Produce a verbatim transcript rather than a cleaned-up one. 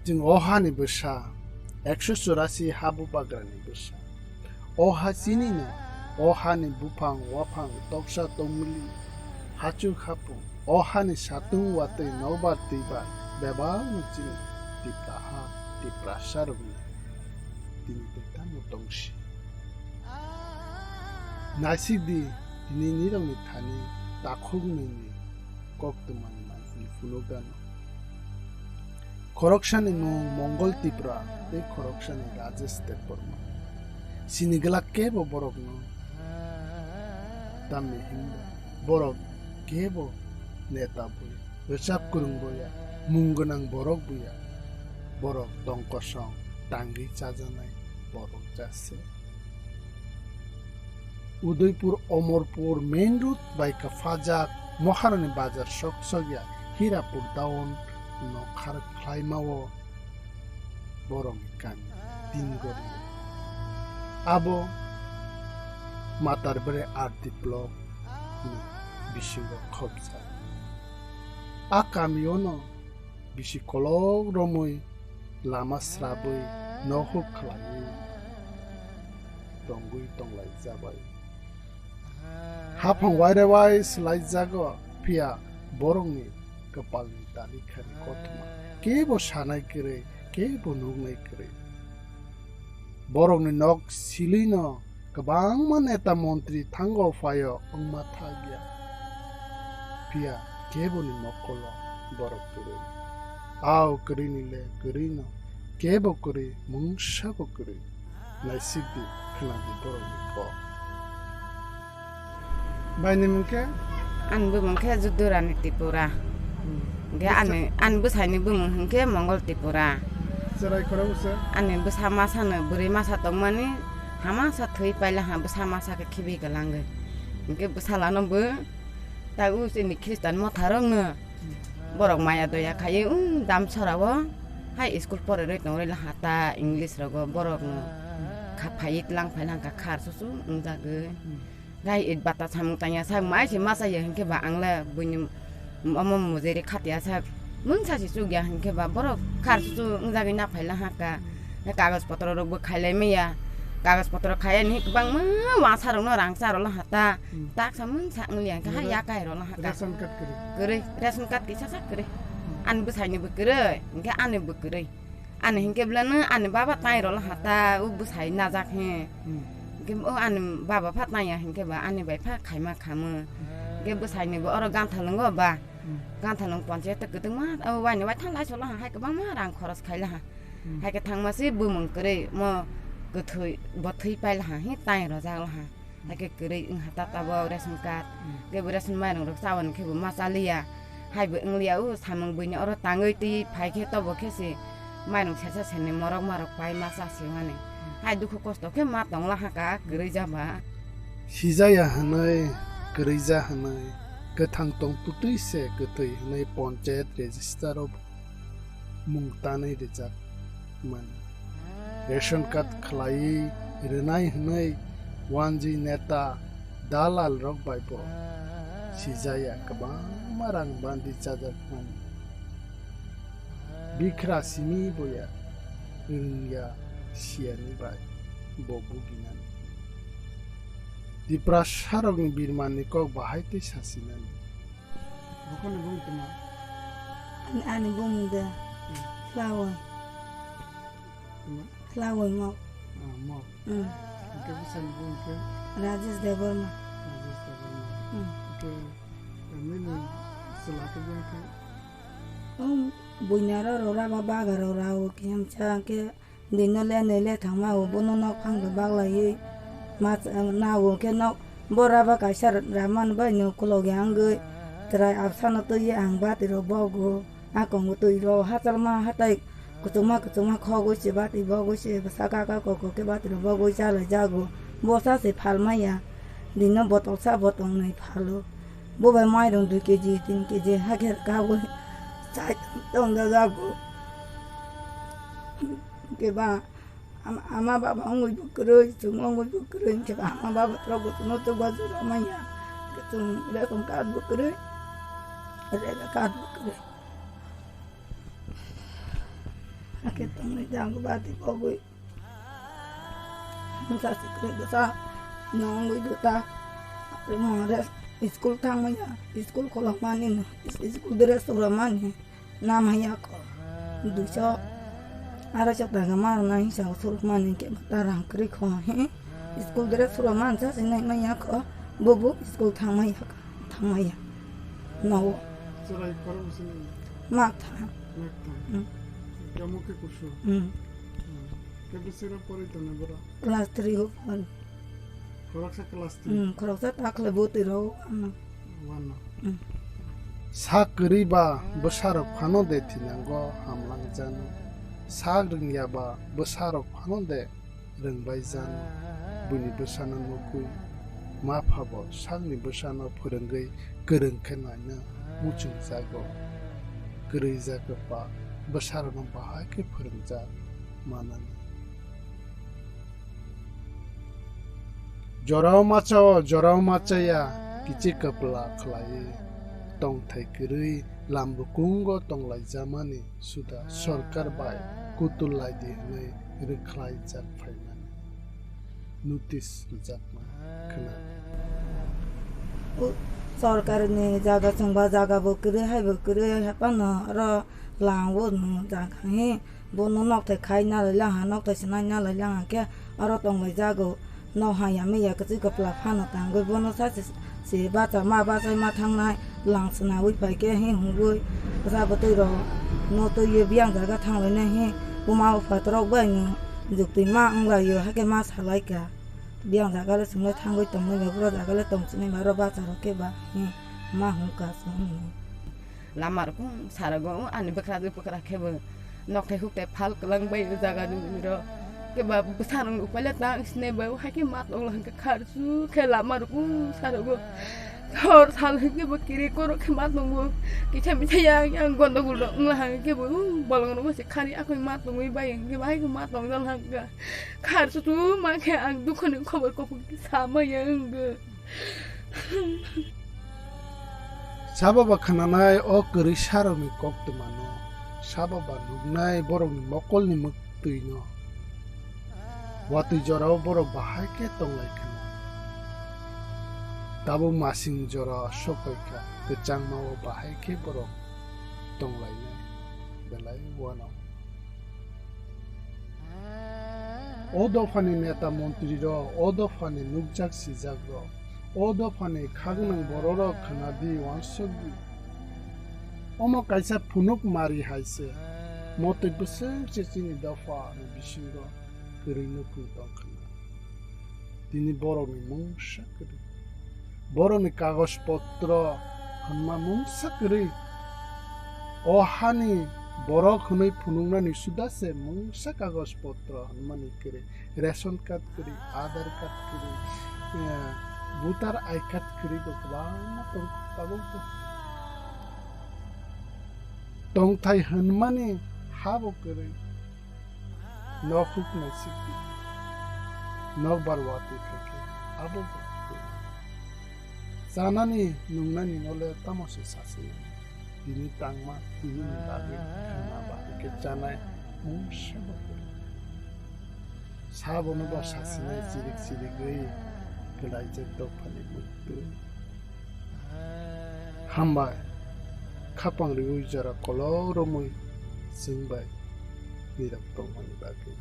Chwng o hani bwsa, ekso churasi ha bubagrani bwsa. O ha chinino, o hani buphang, waphang, toksa, tongmili, hachuk, haphung, o hani satung, watwi, nokbar, twibar, bebakno chini Tipra ha, Tiprasa rokni tini tei tamo tongsi. Naisik di, tini nirokni thani takhuk nini koktwmani manpili phunukgano. Khoroksani mung Mongol Tipra tei khoroksani Rajesh Debbarma. Sini glak kebo borokno tamni hinba borok kebo neta bui, rwchap kwrwng boya, mung gwnang borok buya. Borok tong kosong, tangwi chajaknai borok jase. Udaipur Omorpur main road bai kwphajak Moharani bazar sok sokya Hirapur town no khar khlaimao borokni kami Tingori. Abo Matarbare R D block ni bisingo khobjak. A kamio no bisi kolok romwi lama srabwi nohuk khlaiwi tongwi tonglai jabai. Haphang waire wai swlai jago, phiya borokni kwpalni talikhani kothoma kebo sanai kwrwi, kebo nuknai kwrwi. Borokni nok silwino kwbangma neta montri thango phaio wngma thakya. Phiya keboni mokolo borok kwrwi. Ao kwrwini le kwrwino, kebo kwrwi, mungsa bo kwrwi. Naisik di, khna di borokni kok. Bai ni mung khe? Ani bumung khe Judurani Tripura. Hmm. Hingke ani, ani bwsai ni bumung hingke Mongol Tripura. Chwrai khorang bwsa? Ani bwsa masa no bwrwi masa tongmani, hamasa thwi paila ha bwsa masa khe khibi kwlangwi. Hingke bwsala no bo tago chini Khristan motha rok no borok maya doya khaiwi, um, Damsara o hai school porerwi tongwi la hata English rogo borok no kha phaiwi tlang phailangkha khar susu wngjagwi. Gai it bata samung tangya sak mai se masa ya hingke ba ang le buini omo mujeri khatya sak mungsa se chukya hingke ba borok khar susu wngjagwi na phaila haka. Kagoj potro rok bo khailai maya, kagoj potro khaya ni kwbangma wangsa rok no rangsa rok lo hata. Hmm. Tak samung sa wngya hingke ha Ration, yakai rok lo haka. Ration card kwrwi? Kwrwi, ration card kisa sak kwrwi. Hmm. Ani bwsai ni bo kwrwi, hingke ani bo kwrwi. Ani hingke belai no ani baba tai rolo hata o bwsai najak he. Hmm. Hingke o ani baba pha taiya hingke ba ani bai pha khaima khamo. Hingke bwsai ni bo oro Ganthalung o ba. Hmm. Ganthalung ponchayat kwtwngma o waini waithang lai solo hai kwbangma rang khoros khaila ha. Hmm. Hai khe thangma se bumung kwrwi mo kwthwi bo thwi paila ha hi tai rojak la ha. Hai khe kwrwi wng ha tata bo ration card. Hmm. Khe bo ration mairung rok chaboni khe bo ma chaliya. Hai bo wng liya o samung buini oro tangwi twi phai khe tobo khe se mairung sersa serni morok marok pai ma cha se mani. Hmm. Hai dukhu kosto khe ma tong la ha ka kwrwi jaba. Sijaya hwnwi, kwrwi ja hwnwi, kwthang tong putwi se kwthwi hwnwi ponchayat register o mung tanwi rijak mani. Ration card khlaiwi rwnai hwnwi wanjwi neta dalal rok bai bo sijaya kwbangma rang bandi chajak mani. Bikhra simi boya rwngya siyani bai bo buginani. Tiprasa rokni birmanni kok bahai tei sasinani. Bukhukni bumung tongma? Ani, ani bumung de. Hmm. Flowing. Tongma? Flowing Mok. Ah, Mok. Hmm. Hingke bwsani bumung khe? Rajesh Debbarma. Rajesh Debbarma. Hmm. Hingke, eh, nini chwla khe biyang khe? Um, buinaro rora ba baga rora o kiyam cha khe. Dino le nwi le thangma o bono nok phang bai baglaiwi ma, na o khe nok bo raba kaisa ra-, raman bai no ukulok ya wngwi chwrai absano twiwi ang bati rok bogo. A kongo twi rok hachal ma hatai kuchukma kuchukma khogwi se bati bogwi se bwsa kaka koko khe bati rok bogwi chalai jago. Bosa se phal maya dino botol sa botol nwi phalo. Bo bai mairung dui keji tin keji hakhe kabwi chai tong jago. Khe ba Ama, ama baba wngwi bo kwrwi, chwng wngwi bo kwrwi, hwnkhe ba ama baba rok bo chwngno chukba jora manya. Hwnkhe chwng ration card bo kwrwi, ration card bo kwrwi. Akhe tongwi jango bati kogwi. Masa sikre dosa nongwi duta. Mare school thangmaya, school kholokmani, school dress suramani. Nam haya ko. Duso. Ara chok daga mar na hisa suruk mani ke bata rang kri kho he. School dress sura man sa sinai maya ko. Bobo school thangmaya, thangmaya. No. Chwrai khorok bwswk ni? Mak tha. Mak tha. Hmm. Kamo khe kusu? Hmm. Hmm. Khe bwswk rok porwi tongo borok? Class three o phan. Khoroksa class three? Hmm, khoroksa takhle bo tiro ano. Wano. Hmm. Sak kwrwi ba bwsarok phano de thinango hamlang jano. Sak rwngya ba bwsarok phano de rwngbai jano. Buini bwsano nukwi ma phabo sakni bwsano phwrwngwi kwrwng khe naina muchungjago. Kwrwi ja kwpa bwsarokno bahai khe phwrwngjak manani. Jorao machao, jorao machaya, kichi kwpla khlaiwi tongthai kwrwi lambukungo tonglaijamani suda sorkar bai kutul laidi hwnwi rwkhlaijak phaimani notice rwjakma khwnadi. Sorkarni jaga chwngba jaga bo kwrwi hai bo kwrwi hai phano oro lang o nw jaga hi. Bono nokthai khai nalai lang ha, nokthai se nai nalai lang ha khe oro tongbai jago. Nok ha ya me ya kwchwi kwpla phano tangwi bono sa se, se bacha ma bachai ma thangnai lang swnawi phai khe hi hungwi bwsa bwtwi rok no twiwi biyang jaga thanglainai hi buma bupha torok bai no juktwi ma wnglaio hakhe ma salaikha. Biyang jaga le chwngno thangwi tongnai ba bura jaga le tong sini ba oro bacha rok khe ba hi ma hungkha chwng. Lama rok kung sarago ani bwkra bwkra khe bo nokthai hukthai phal kwlang bai o jaga ni ro. Khe ba bwsa rok upai le tang sini ba o hai khe ma tong lang khe khar su khe lama rok kung sarago. Hor sal hwnkhe bo kiri korok khe ma tongo. Kisa misa yang yang gondogol rok wngla hwnkhe bo bolong rok se khari akhoi ma tongwi bai hwnkhe bahai khe ma tong jal hwnkha. Khar su tu ma khe ang dukho ni khobor kopor khe sa ma ya wngkha. Sabo ba khwnanai o kwrwi sarokni koktwmano, sabo ba nuknai borokni mokolni mwk twino. Watwi jorao borok bahai khe tonglai khna. Tabuk masing jora sokphaikha, kwchangmao bahai khe borok tonglainai belai uanao. O dophani neta montri rok, o dophani nukjak sijak rok, o dophani khagwnang bororok khwnadi uansukdi. Omo kaisa phunuk mari hai se. Motwi bwswk se chini dopha ni bisingo kwrwi nukhung tong khna. Tini borokni mungsa kwrwi. Borokni kagoj potro hwnma mungsa kwrwi. O hani borok hwnwi phunuknani suda se mungsa kagoj potro hwnmani kwrwi. Ration card kwrwi, Aadhaar card kwrwi, eh, voter I card kwrwi bo kwbangma tong tabuk bo. Tongthai hwnmani ha bo kwrwi. Nok huk nai sikdi. Nok bar watwi khaikhe abo bo kwrwi. Chanani nungnani nole tamo se sasinai. Tini tangma, tini ni bagwi thangma bahai khe chanai mungsa bo kwrwi. Sabono ba sasinai chirik chirigwi kwlaijak dophani muitu. Hambai, khapang riwi jora kolok romwi chwng bai nirok tongmani bagwi.